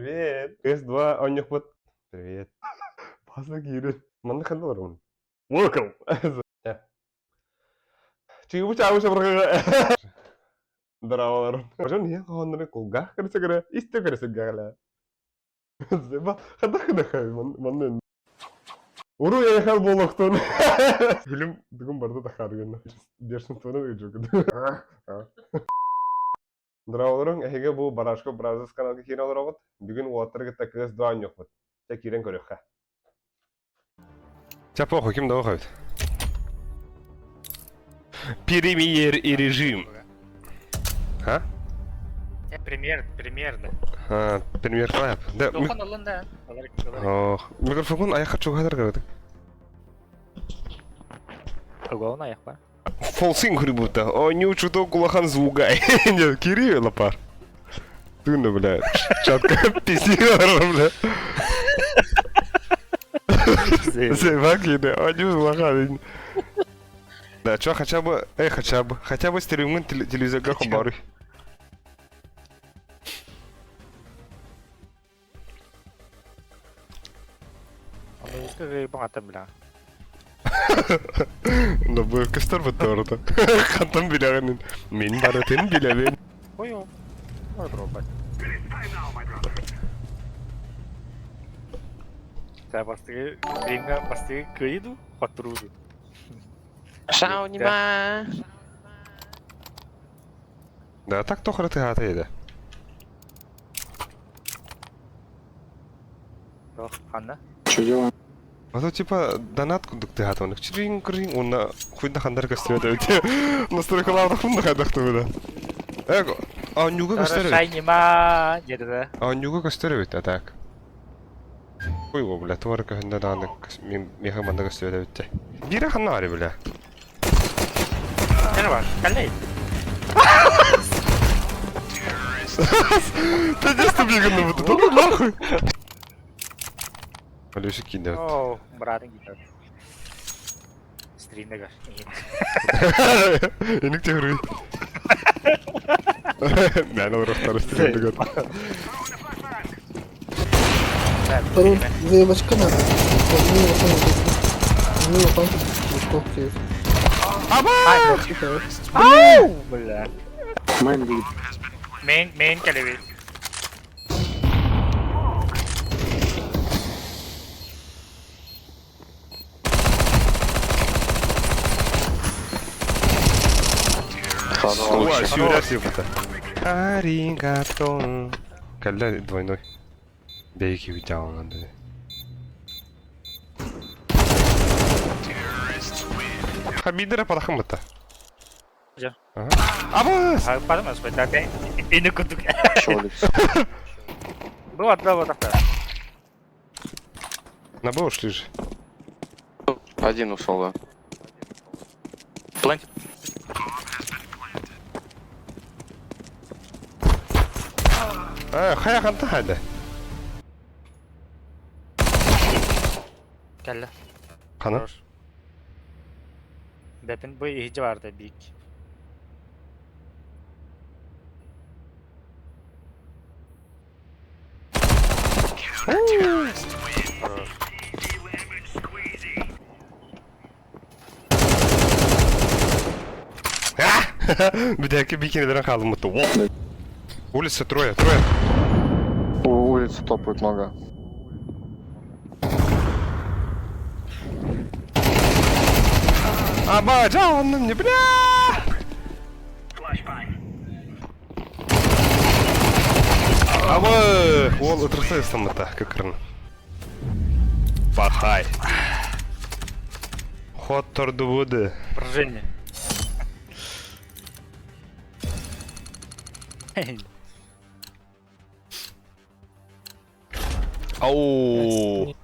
Привет. С2 оонньуохпут. Привет. База киирэн. Манна ханна олоробун? Welcome. Чыыбы чаабы шабырҕаҕа. Здраволар. Дьон ийэ хоһооннору кулгаах көрсө-көрө, истэ көрө Хадах манна Уру яхал буолуохтун. Билим бүгүн барда тахаарыгын. Бешенствоны ыйдьугун. Здраволорун, эһиги бу Барашко Бразерс каналга киирэн олороҕут. Бүгүн уолаттары кытта кыыс дуо оонньуохпут. Чэ киирэн көрүөххэ. Чэ похуй, ким да выходит. Премьер и режим. А? Премьер, премьер да. А, премьер клап. Да. Тохон алын да. Ох, микрофон аяққа чугатар көрдік. Тугон аяқпа. Фолсин будто. О, не чуток улахан звуга. Нет, кири лапар. Ты, ну, бля, чатка пиздец, бля. Зевак, они улахан. Да, чё, хотя бы, хотя бы, хотя бы стримын телевизорга хабары. Баҕата бля. Да бу көстөр бутта Хантан билэҕин мин барытын билэбин. Ой, ой, бро, Та бастыгы стримга бастыгы кыйду, хотруду. Шаунима. Да, так тохры тыһаата еді. Тох, ханна? Что делаем? А то типа донат курдук тыһаата оннук чирин кырин уонна хуйда хандар көстүбэт эбит. Настройкалаабытах хунда хайдахты буда. Э, оонньууга көстөр эбит. Шайнима, деді. Оонньууга көстөр эбит, а так. Хуй его, бля, туора көһүндэ даҕаны миэхэ манна көстүбэт эбит. Биирэ ханна баар бля? Не бар, каллей. Пиздец ты бегал, вот это нахуй. Алеша кидает. О, братың гитар. Стримдегер. Эник тегрүй. Мен оростар стримдегер. Заебочка надо. Аба! Ау, бля. Мейн будет. Мейн, мейн калеви. Ой, сюря сипта. Аригато. Калля двойной. Бейки видял надо. Хабидера парахамата. Ja. Ага. Аба! А, падамас, бля, Ини кудук. Чоликс. Было, да, вот так. На Б ушли же. Один ушел, да. Плант. А, хая ханта хада. Калля. Хана. Бепин бу иһи барды бик. Бидәки бикинидерен қалдым мутты. Улица трое, трое. У улицы топают много. Аба, жауанным не бля! Аба, ол ытырса самыта көкірін. Бахай. Ход торду буды. Поражение. Ау.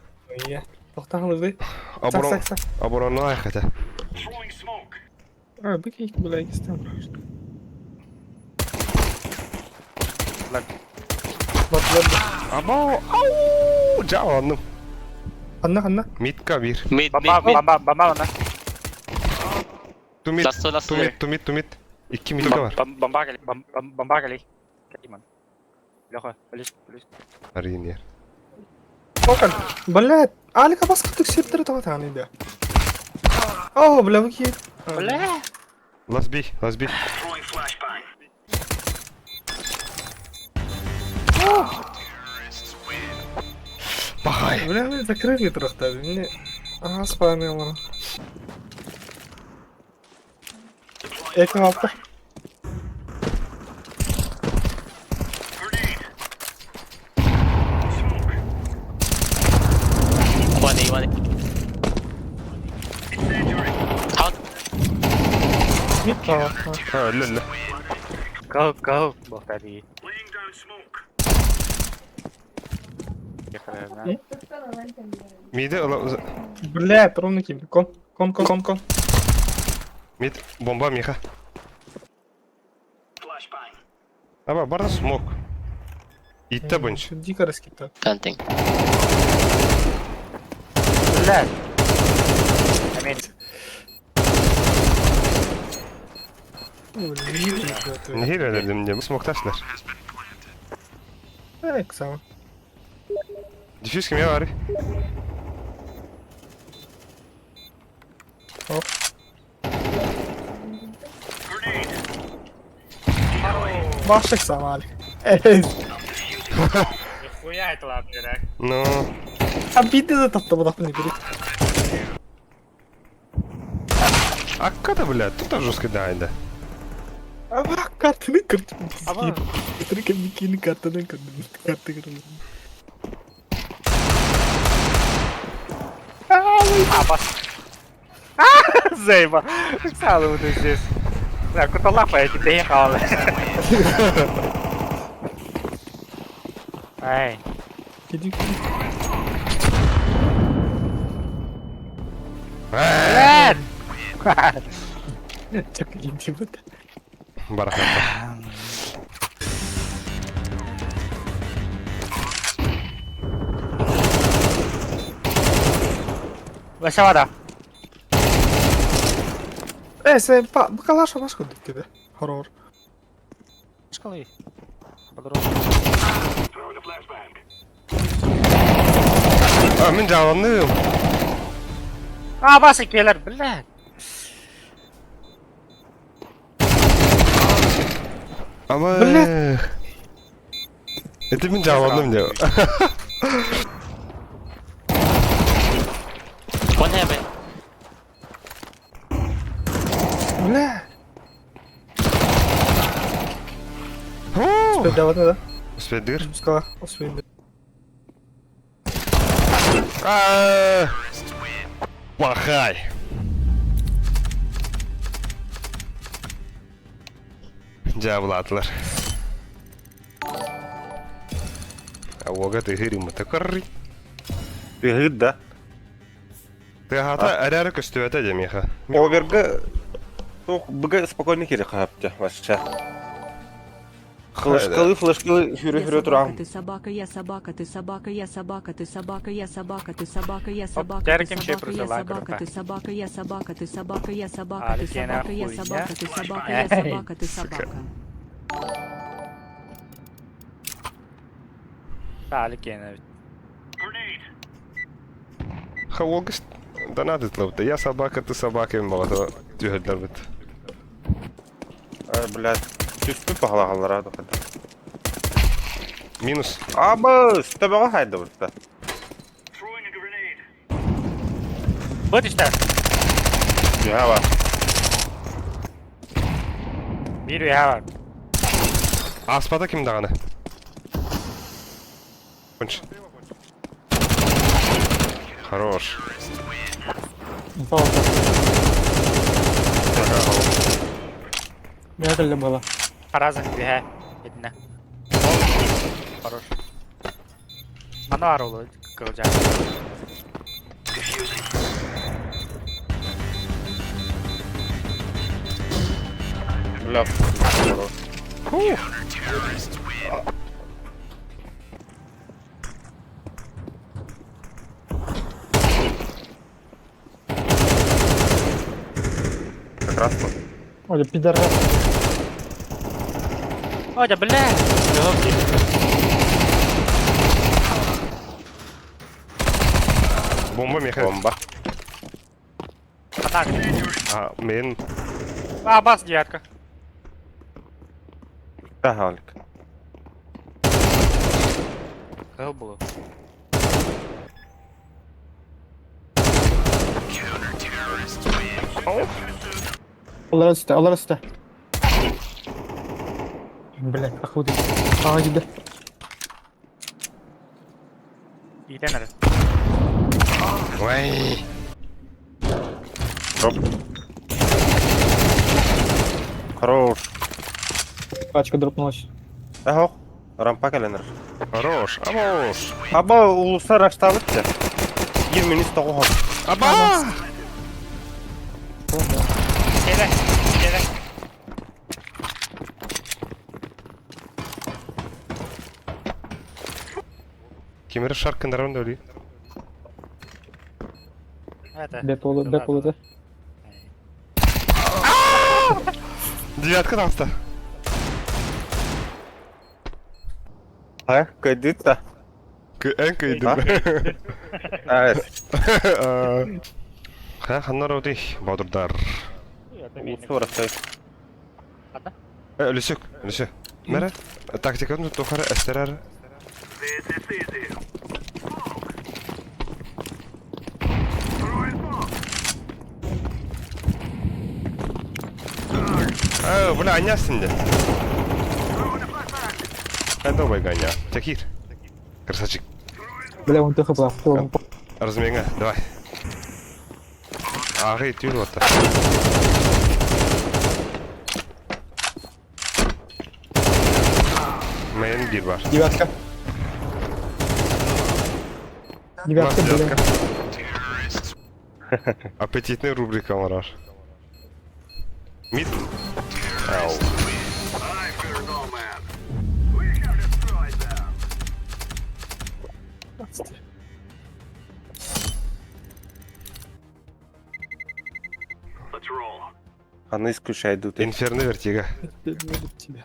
Тоқтағымызды. Оборон, оборону айхата. А, быки, бля, кистем. Аба, ау, жауанным. Ханна, ханна. Митка бир. Мид, Баба, мид, мид. баба, баба, баба. Тумит, Ласто, ласто. тумит, тумит, тумит. Икки митка бар. Бомба кали, бомба кали. Калиман. Леха, плюс, плюс. Аринер. Окон. Блядь, Алика баскытык септері тоға иде. О, бля, вы кие. Бля! Лазби, лазби. Бахай. Бля, мы закрыли трохта. Мне... Ага, спамил. Эко апта. One A, one A. How Мид тава. Ha öyle öyle. Go, go, Бохтари. Midi ala Бля, ровно ким. Кон, кон, кон, кон, кон. mid bomba Миха. Аба барда смок. Итте бунч. Дико раскита. planting? Бля! I mean, Nehir ödedim diye. Smoke taşlar. Эй, сама. Diffuse kim ya var? Оп. Башек сама, Алик. Эй, нихуя это ладно, да? Ну. обидно тапта бұдақ не берет. Аккада бля, тут тоже жестко да. Аба, картаны кырдым. Аба. Киркин картаны кырдым. Карты кырдым. А, бас. Заеба. Сало вот здесь. Да, куда лапа эти доехала. Ай, Иди. блядь! Чак, иди вот. Барахата. Васявада. Э, сен па, бакалаша башка тебе. Хоррор. Шкалы. Подорожник. А, мен жаланным. А, Вася келер, блядь. Ama... Бля. Это мен жаланным деп. One heaven. Бля. Ху! Успей давать надо. Успедыр. Скала, успей. А! Пахай. Дьяволатлар. Ауга ты гырим такарри. Ты да? Ты хата арары көстүбөтө демиха. Оверга туох быга спокойно кири хаапча вообще. Флешкалы, флешкалы, Я хүрө-хүрө собака, турам. ты собака, я собака, ты собака, я собака, ты собака, я собака, ты собака, я собака, ты Терким собака, я чей собака, просила, ты собака, я собака, ты собака, я собака, ты Аликена собака, я хуйня. собака, ты собака, я Эй, собака, ты собака. Аликена. Хавогст донатит ловта. Я собака, ты собака, им было тюһөллөр бит. Блядь, түспү пахалагаллара дохада. Минус. Аба, стабага хайда бурта. Вот что. Ява. Бир ява. Аспада ким даганы? Конч. Хорош. Раза бия. Видно. Хорош. Ана арулу кылжа. Бля. Как раз вот. Оля, пидорас. Ой, да бля. Бомба миэхэ. Бомба. Атак. А, мен. А, бас девятка. Да, Алик. Кыл было. Олар өстө, олар өстө. Блядь, походу. А, иди. Иитэн эрэ. Ой. Оп. Хорош. Пачка дропнулась. Ах, рампа кэлэн. Хорош. Амош. Аба улуса раштабыт. 20 минут того. Аба! Кэлэ, кэлэ. Кимер шаркын даран дөли. Это. Беп болду, беп болду. Девятка таста. А, кайдыта. Эн кыйдым. А, Ха, ханнар оди, бодурдар. улуса раштабыт. Үлүсүк, үлүсүк. Мәрә, тактиканы тухар эстерер. Э, бля, анясың де. Давай, Ганя. Такир. Красавчик. Бля, он тихо был. Размега, давай. Ағай, түйін отта. Мен бір бар. Девятка. Девятка, бля. Девятка. Аппетитная рубрика, Мараш. Мид. Ау. Аны исключай идут. Инферно вертига. Тебя.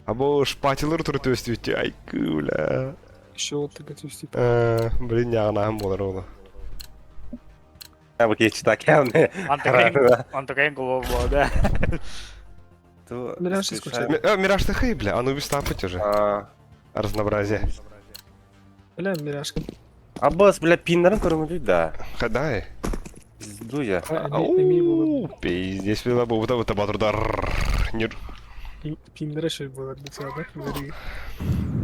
Або шпатилер туры өстүтү. Ай, күлә. Еще вот так отвести. Блин, яғынағым болар олы. Я бы читак явно. Он такой голову был, да. Мираж исключай. Мираж ты хей, бля, Анубис тапать уже. Разнообразие. Бля, мирашка. Аббас, бля, пиннерин көрүңү да. Хадай. Пизду я. Ау, пиздец, била бу бута батурдар. Нир. Пиндер еще было для тебя, да?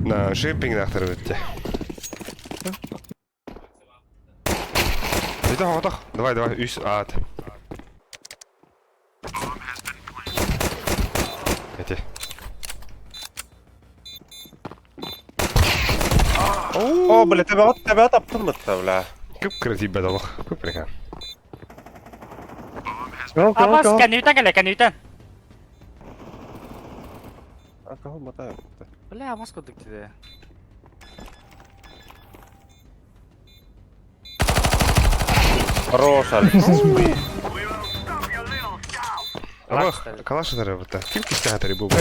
На шиппинг нахтар битте. Итак, отох. Давай, давай, үс ат. Эти. О, бля, тебя таптым бітті, бля. Көп кірді бәдалық, көп рекен. А бас, кәнүтен кәле, кәнүтен. А кого мотаю? Бля, бас кудык тебе. Хорош, Алик. Абах, калаш атары бітті. Ким кісті атары бұл?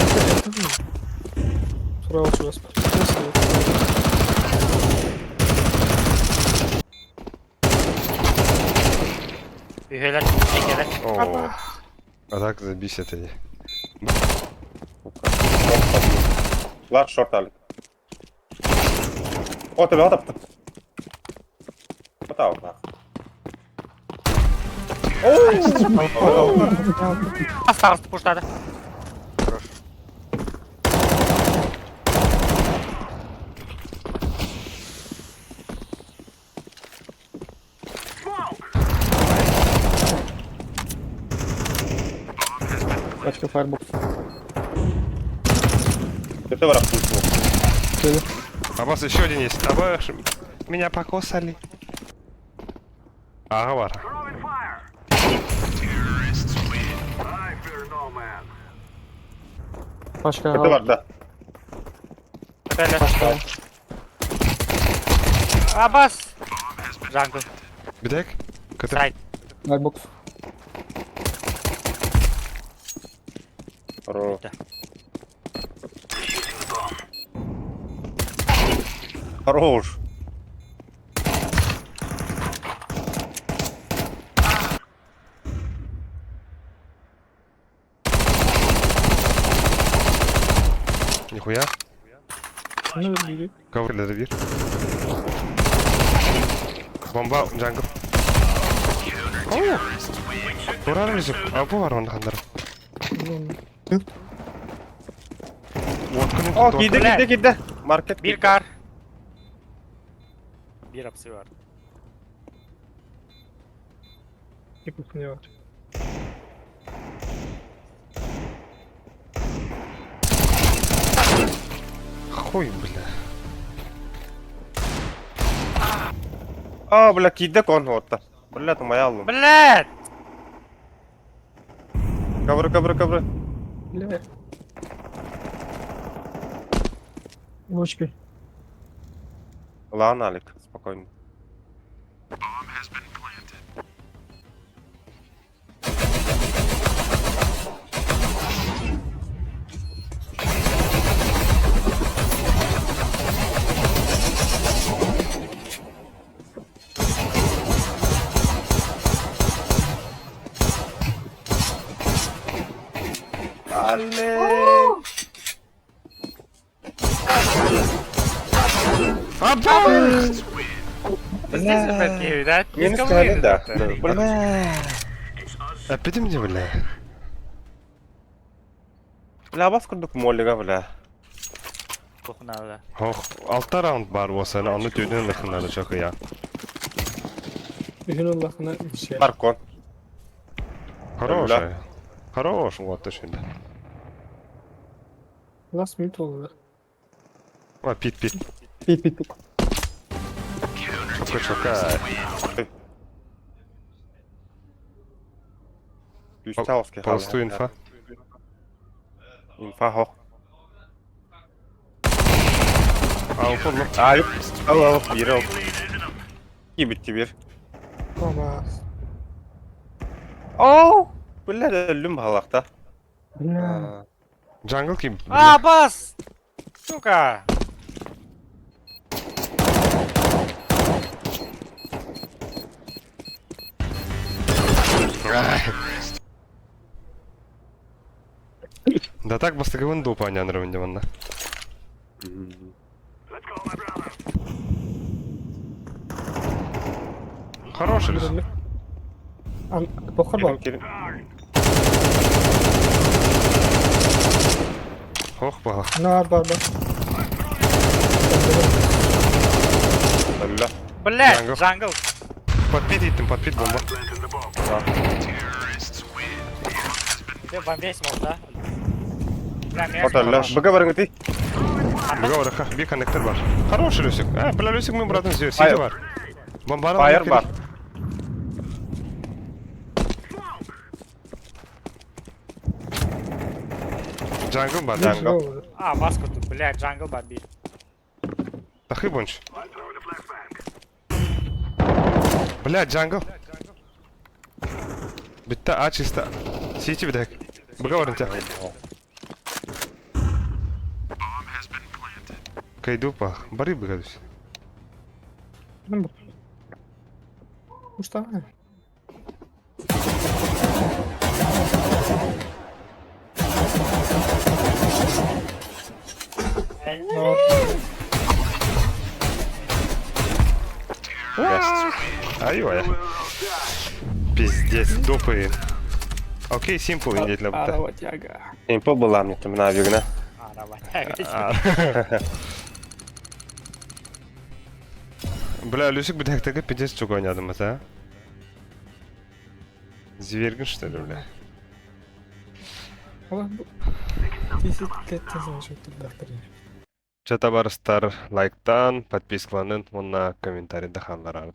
Справа у вас. Үйелер, екелер. О, а так забись это. Лар шорт, Алик. О, тебя таптым. Мотал, нахуй. А старост пуштады. Пачка фаербокс. Это враг пушнул. Абас, еще один есть. Абаш, меня покосали. Ага, бар. Пачка. Это враг, да. Пәле. Абас. Jungle. Битек? КТ. Сайт. Фаербокс. Хорош. Хорош. Хуя. Ну, били. Ковер бир. Бомба jungle. Оо! Турар Люсик. А бу бар онда хандар. Уотканы О, киирдэ, киирдэ, киирдэ. Маркет. Бир кар. Бир апсы бар. И кухня бар. Хуй, бля. А, бля, киирдэ кон уотта. Бля, моя аллым. Блядь! Ковры, ковры, ковры. Бля. Лучки. Ладно, Алик, спокойно. Здесь опять видать? Не сказали, да. Бля. Эппитим дии, бля. Бля, бас курдук моллига, бля. Кухнада. Ох, алта раунд бар болса, ону түйден лыхынары чокуя. Үһүн ыллахына иче. Баркон. Хорошая. Хорош, вот точно. Last minute oldu. А, пит, пит. Пит, пит, пит. Чока, чока. Үстауский. Полсту инфа. Инфа хох. А, упал. Алик. Ал, ал, бир ал. Кибитти бир. Баба. Оу! Бля, өлүм халакта. Бля. Джангл ким? А, бас! Сука! Да так бастыгыбын допа анянырым деп онна. Хороший лес. Бохор бар. Ох, бала. Нар бар бар. Бля. Блядь, Jungle. Jungle. Подпит еттім, подпит бомба. Ты бомбей смог, да? Бля, меня Оталла. Быга барың ты. Быга бараха, би коннектор бар. Хороший Люсик. А, бля, Люсик мы братан здесь. Сити бар. Бомбара. Фаер бар. Jungle бар. Jungle. А, маску тут, блядь, jungle бомби. Тахы бонч. Бля, jungle. Битта, а чисто. Сити бидек. Быга барың тя. Кайду пах. Бары быга дүс. Уста. Ай-ой. Пиздец, допы. Окей, симпл индет лабыта. Работяга. Инфа была мне там на вигна. А, работяга. Бля, Люсик битектеге пиздец чук ойнадым а? Звергин что ли, бля? Чата барыстар лайктан, подпискаланын, онна комментарийда халлар.